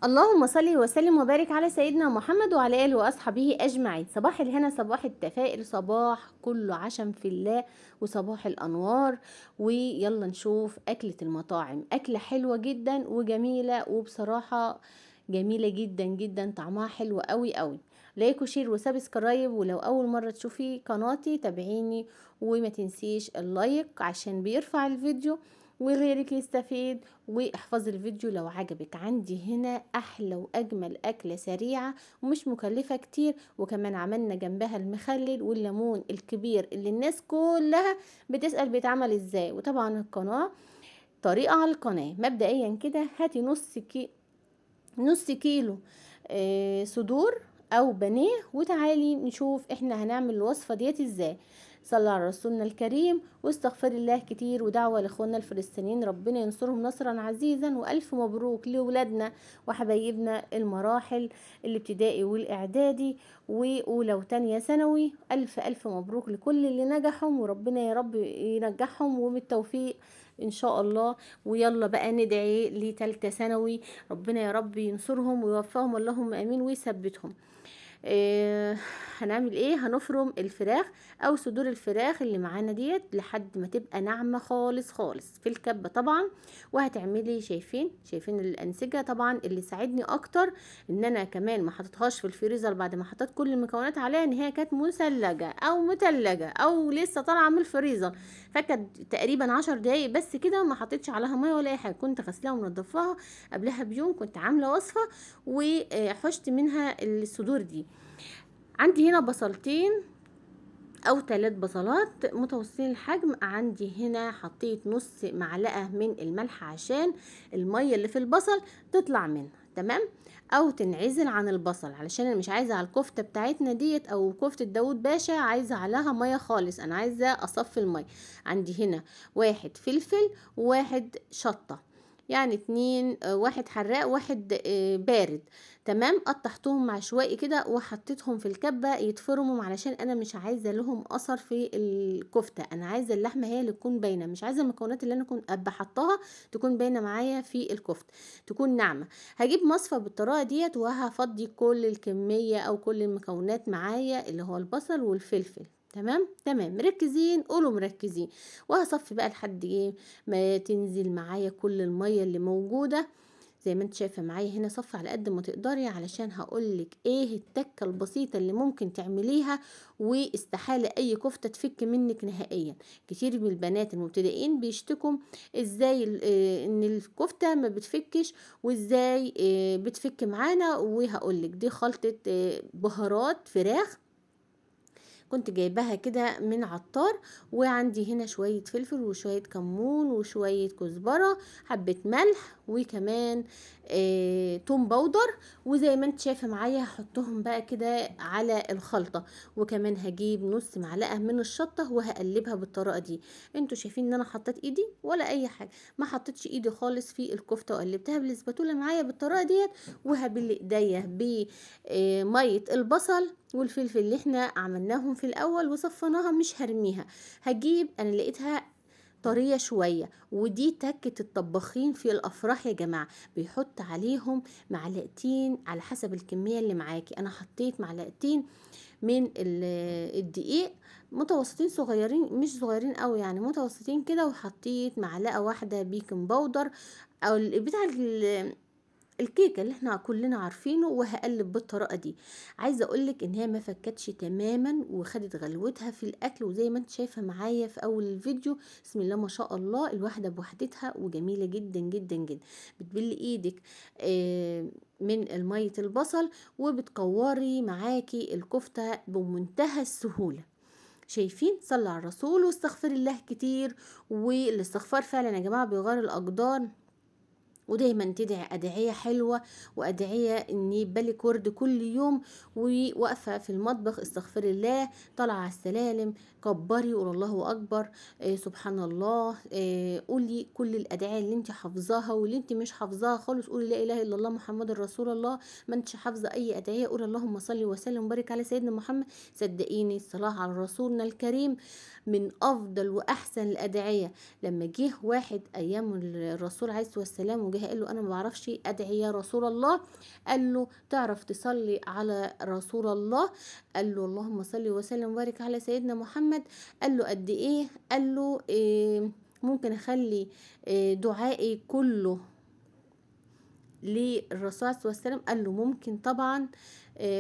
اللهم صل وسلم وبارك على سيدنا محمد وعلى آله وأصحابه أجمعين. صباح الهنا، صباح التفاؤل، صباح كله عشم في الله وصباح الأنوار. ويلا نشوف أكلة المطاعم، أكلة حلوة جدا وجميلة، وبصراحة جميلة جدا جدا، طعمها حلو قوي قوي. like و share و subscribe، ولو أول مرة تشوفي قناتي تابعيني وما تنسيش ال like عشان بيرفع الفيديو وغيرك يستفيد، واحفظي الفيديو لو عجبك. عندي هنا احلى واجمل اكله سريعة ومش مكلفة كتير، وكمان عملنا جنبها المخلل والليمون الكبير اللي الناس كلها بتسال بيتعمل ازاي. وطبعا القناة طريقه على القناة. مبدئيا كده هاتي نص كيلو صدور او بانيه، وتعالي نشوف احنا هنعمل الوصفة ديت ازاي. صلى على رسولنا الكريم واستغفر الله كتير، ودعوة لاخواننا الفلسطينيين ربنا ينصرهم نصرا عزيزا، والف مبروك لولادنا وحبايبنا المراحل الابتدائي والاعدادي واولى وتانية ثانوي. الف الف مبروك لكل اللي نجحهم، وربنا يا رب ينجحهم وبالتوفيق ان شاء الله. ويلا بقى ندعي لتالتة ثانوي، ربنا يا رب ينصرهم ويوفقهم، اللهم امين، ويثبتهم. هنعمل ايه؟ هنفرم الفراخ او صدور الفراخ اللي معانا ديت لحد ما تبقى ناعمة خالص خالص في الكبه طبعا. وهتعملي شايفين الانسجة. طبعا اللي ساعدني اكتر ان انا كمان ما حطيتهاش في الفريزر بعد ما حطيت كل المكونات عليها، ان هي كانت مثلجه او متلجه او لسه طالعه من الفريزر، فكانت تقريبا 10 دقايق بس كده، ما حطيتش عليها مية ولا اي حاجة. كنت غسلاها ومنضفاها قبلها بيوم، كنت عامله وصفه وحشت منها الصدور دي. عندي هنا بصلتين او 3 بصلات متوسطين الحجم. عندي هنا حطيت نص معلقه من الملح عشان المية اللي في البصل تطلع منها، تمام، او تنعزل عن البصل، علشان انا مش عايزه على الكفتة بتاعتنا ديت او كفته داوود باشا عايزه عليها مية خالص، انا عايزه اصفي المية. عندي هنا 1 فلفل و1 شطه، يعني 2، 1 حراق 1 بارد، تمام. قطعتهم عشوائي كده وحطيتهم في الكبه يتفرموا، علشان انا مش عايزه لهم اثر في الكفتة، انا عايزه اللحمة هي اللي تكون باينة، مش عايزه المكونات اللي انا كنت ابقى حطاها تكون باينة معايا في الكفتة، تكون ناعمة. هجيب مصفى بالطريقة ديت وهفضي كل الكمية او كل المكونات معايا اللي هو البصل والفلفل، تمام تمام. مركزين؟ قولوا مركزين. وهصفي بقى لحد ايه ما تنزل معايا كل المية اللي موجودة زي ما انت شايفه معايا هنا. صفي على قد ما تقدري، علشان هقولك ايه التكه البسيطة اللي ممكن تعمليها واستحاله اي كفته تفك منك نهائيا. كتير من البنات المبتدئين بيشتكوا ازاي ان الكفتة ما بتفكش، وازاي بتفك معانا. وهقولك دي خلطه بهارات فراخ كنت جايباها كده من عطار. وعندي هنا شوية فلفل وشوية كمون وشوية كزبرة، حبة ملح، وكمان توم powder. وزي ما انت شايفة معايا هحطهم بقى كده على الخلطة. وكمان هجيب نص معلقة من الشطة وهقلبها بالطريقة دي. انتوا شايفين ان انا حطيت ايدي ولا اي حاجة؟ ما حطيتش ايدي خالص في الكفتة، وقلبتها بالاسباتولا معايا بالطريقة ديت. وهبل ايديا بمية البصل والفلفل اللي احنا عملناهم في الاول وصفناها، مش هرميها. هجيب، انا لقيتها طرية شوية، ودي تكة الطباخين في الافراح يا جماعة، بيحط عليهم معلقتين على حسب الكمية اللي معاكي. انا حطيت معلقتين من الدقيق متوسطين صغيرين، مش صغيرين قوي يعني، متوسطين كده. وحطيت معلقة واحدة baking powder او بتاع الكيكه اللي احنا كلنا عارفينه، وهقلب بالطريقة دي. عايزه اقولك ان هي ما فكتش تماما وخدت غلوتها في الاكل، وزي ما انت شايفه معايا في اول الفيديو بسم الله ما شاء الله، الواحدة بوحدتها وجميلة جدا جدا جدا. بتبلي ايدك من المية البصل وبتكوري معاكي الكفتة بمنتهى السهولة. شايفين؟ صلى على الرسول واستغفر الله كتير، والاستغفار فعلا يا جماعة بيغير الاقدار. ودايما تدعي أدعية حلوة وأدعية إن بالك ورد كل يوم، وواقفة في المطبخ استغفر الله، طالعة على السلالم كبري قول الله أكبر، سبحان الله، قولي كل الأدعية اللي انت حافظاها واللي انت مش حافظاها خالص قولي لا إله إلا الله محمد رسول الله. ما انتش حافظة أي أدعية قولي اللهم صل وسلم وبارك على سيدنا محمد. صدقيني الصلاة على رسولنا الكريم من أفضل وأحسن الأدعية. لما جه واحد أيام الرسول عليه الصلاة والسلام وجاي جه قال له انا ما بعرفش ادعي يا رسول الله. قال له تعرف تصلي على رسول الله؟ قال له اللهم صل وسلم وبارك على سيدنا محمد. قال له قد ايه؟ قال له إيه ممكن اخلي إيه دعائي كله للرسول عليه الصلاة والسلام؟ قال له ممكن طبعا.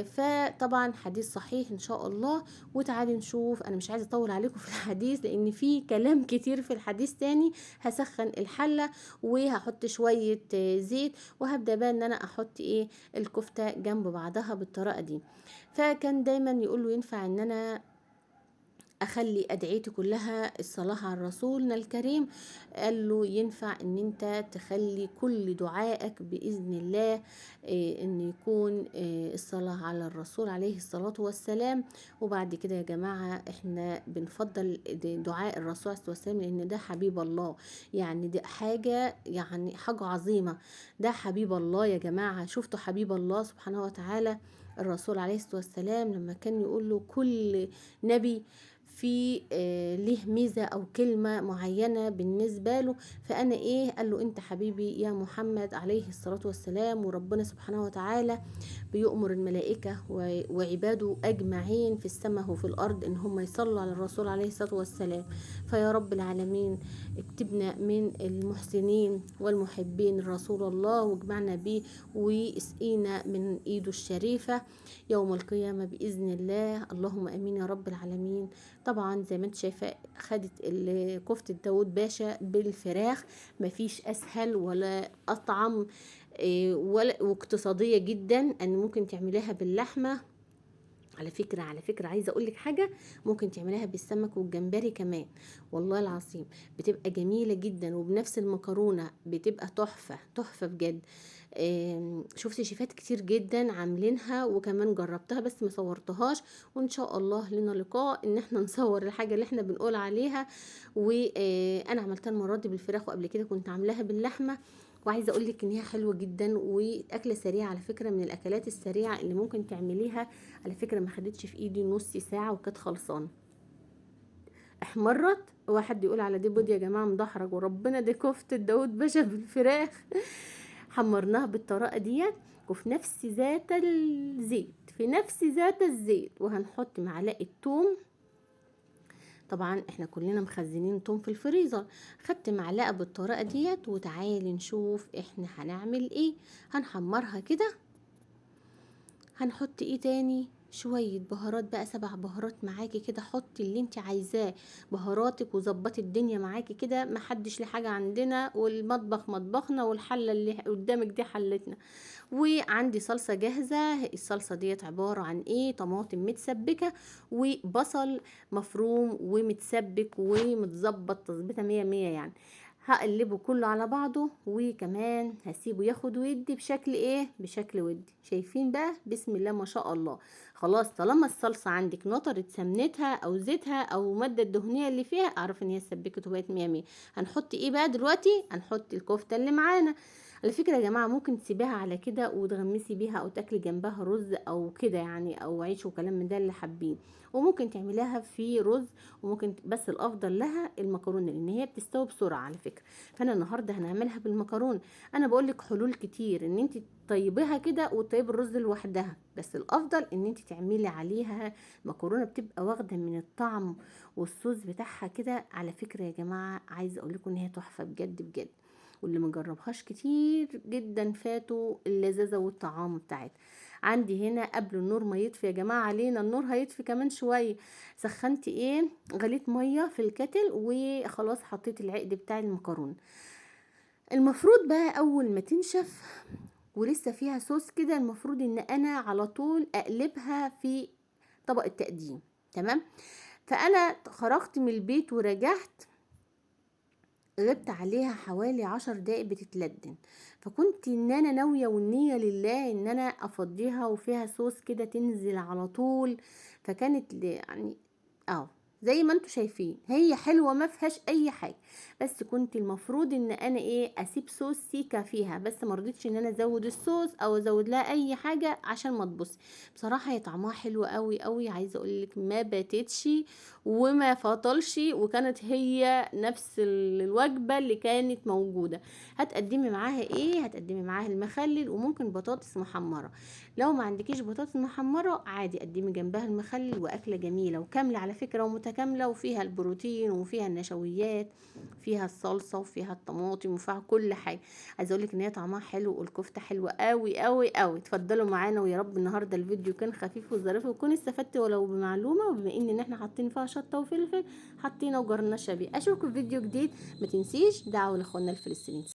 فطبعا حديث صحيح ان شاء الله. وتعالي نشوف، انا مش عايزه اطول عليكم في الحديث لان في كلام كتير في الحديث تاني. هسخن الحلة وهحط شوية زيت، وهبدا بقى ان انا احط ايه الكفتة جنب بعضها بالطريقة دي. فكان دايما يقول له ينفع ان انا اخلي ادعيتي كلها الصلاة على رسولنا الكريم؟ قال له ينفع ان انت تخلي كل دعائك باذن الله ان يكون الصلاة على الرسول عليه الصلاة والسلام. وبعد كده يا جماعة احنا بنفضل دعاء الرسول عليه الصلاة والسلام، لان ده حبيب الله، يعني ده حاجة، يعني حاجة عظيمة، ده حبيب الله يا جماعة. شفتوا حبيب الله سبحانه وتعالى الرسول عليه الصلاة والسلام لما كان يقول له كل نبي في ليه ميزة أو كلمة معينة بالنسبة له، فأنا إيه؟ قال له أنت حبيبي يا محمد عليه الصلاة والسلام. وربنا سبحانه وتعالى بيؤمر الملائكة وعباده أجمعين في السماء وفي الأرض إن هم يصلوا على الرسول عليه الصلاة والسلام. فيا رب العالمين اكتبنا من المحسنين والمحبين رسول الله، واجمعنا به واسقينا من إيده الشريفة يوم القيامة بإذن الله، اللهم أمين يا رب العالمين. طبعا زي ما انت شايفه خدت كفته داود باشا بالفراخ، مفيش اسهل ولا اطعم ولا واقتصادية جدا، ان ممكن تعمليها باللحمه. على فكرة، على فكرة عايزه اقول لك حاجة، ممكن تعمليها بالسمك والجمبري كمان، والله العظيم بتبقى جميلة جدا، وبنفس المكرونه بتبقى تحفة تحفة بجد. شفت شيفات كتير جدا عاملينها، وكمان جربتها بس ما صورتهاش، وان شاء الله لنا لقاء ان احنا نصور الحاجة اللي احنا بنقول عليها. وانا عملتها المرة دي بالفراخ، وقبل كده كنت عاملاها باللحمه، وعايزه اقول لك ان هي حلوة جدا واكله سريعة على فكرة، من الاكلات السريعة اللي ممكن تعمليها. على فكرة ما خدتش في ايدي نص ساعة وكانت خلصانه. احمرت، واحد يقول على دي بيض يا جماعة مدحرج، وربنا دي كفته داود باشا بالفراخ. حمرناها بالطريقة ديت، وفي نفس ذات الزيت، في نفس ذات الزيت، وهنحط معلقه توم. طبعا احنا كلنا مخزنين توم في الفريزر. خدت معلقه بالطريقة ديت، وتعالي نشوف احنا هنعمل ايه. هنحمرها كده، هنحط ايه تاني؟ شوية بهارات بقى، 7 بهارات معاكي كده، حطي اللي انت عايزاه بهاراتك وظبطي الدنيا معاكي كده، محدش ليه حاجة عندنا، والمطبخ مطبخنا، والحله اللي قدامك دي حلتنا. وعندي صلصه جاهزة، الصلصه ديت عبارة عن ايه؟ طماطم متسبكه وبصل مفروم ومتسبك ومتظبط تظبيطه 100 100 يعني. هقلبه كله على بعضه، وكمان هسيبه ياخد ويدي بشكل ايه؟ بشكل ودي. شايفين بقى؟ بسم الله ما شاء الله. خلاص طالما الصلصه عندك نطرت سمنتها او زيتها او المادة الدهنية اللي فيها، اعرف ان هي اتسبكت وبقت 100 100. هنحط ايه بقى دلوقتي؟ هنحط الكفتة اللي معانا. على فكرة يا جماعة ممكن تسيبيها على كده وتغمسي بيها، او تاكلي جنبها رز او كده يعني، او عيش وكلام من ده اللي حابين. وممكن تعمليها في رز، وممكن بس الافضل لها المكرونه لان هي بتستوي بسرعة على فكرة. فانا النهارده هنعملها بالمكرونه. انا بقول لك حلول كتير، ان انت تطيبيها كده وتطيبي الرز لوحدها، بس الافضل ان انت تعملي عليها مكرونه، بتبقى واخده من الطعم والصوص بتاعها كده. على فكرة يا جماعة عايزه اقول لكم ان هي تحفة بجد بجد، واللي مجربهاش كتير جدا فاتوا اللذاذه والطعام بتاعتها. عندي هنا قبل النور ما يطفي يا جماعة، علينا النور هيطفي كمان شوية. سخنت ايه؟ غليت مية في الكتل، وخلاص حطيت العقد بتاع المكرونه. المفروض بقى اول ما تنشف ولسه فيها صوص كده، المفروض ان انا على طول اقلبها في طبق التقديم، تمام؟ فانا خرجت من البيت ورجعت، غبت عليها حوالي 10 دقايق بتتلدن. فكنت ان انا ناوية والنية لله ان انا افضيها وفيها صوص كده تنزل على طول. فكانت يعني زي ما انتم شايفين هي حلوة ما فيهاش اي حاجة، بس كنت المفروض ان انا ايه اسيب صوص سيكا فيها، بس ما رضيتش ان انا ازود الصوص او ازود لها اي حاجة عشان ما تبص. بصراحة هي طعمها حلو قوي قوي، عايزه اقول لك ما باتتش وما فطلش، وكانت هي نفس الوجبة اللي كانت موجودة. هتقدمي معاها ايه؟ هتقدمي معاها المخلل وممكن بطاطس محمرة. لو ما عندكيش بطاطس محمرة عادي قدمي جنبها المخلل، واكله جميلة وكامله على فكرة ومتكامله، وفيها البروتين وفيها النشويات، فيها الصلصه وفيها الطماطم وفيها كل حاجة. عايزه اقول لك ان هي طعمها حلو والكفته حلوة قوي قوي قوي. اتفضلوا معانا، ويا رب النهارده الفيديو كان خفيف وظريف ويكون استفدت ولو بمعلومة. وبما ان احنا حاطين فيها شطه وفلفل حطينا وجرنشه بيه. اشوفكم في فيديو جديد، ما تنسيش دعوه لاخواننا الفلسطينيين.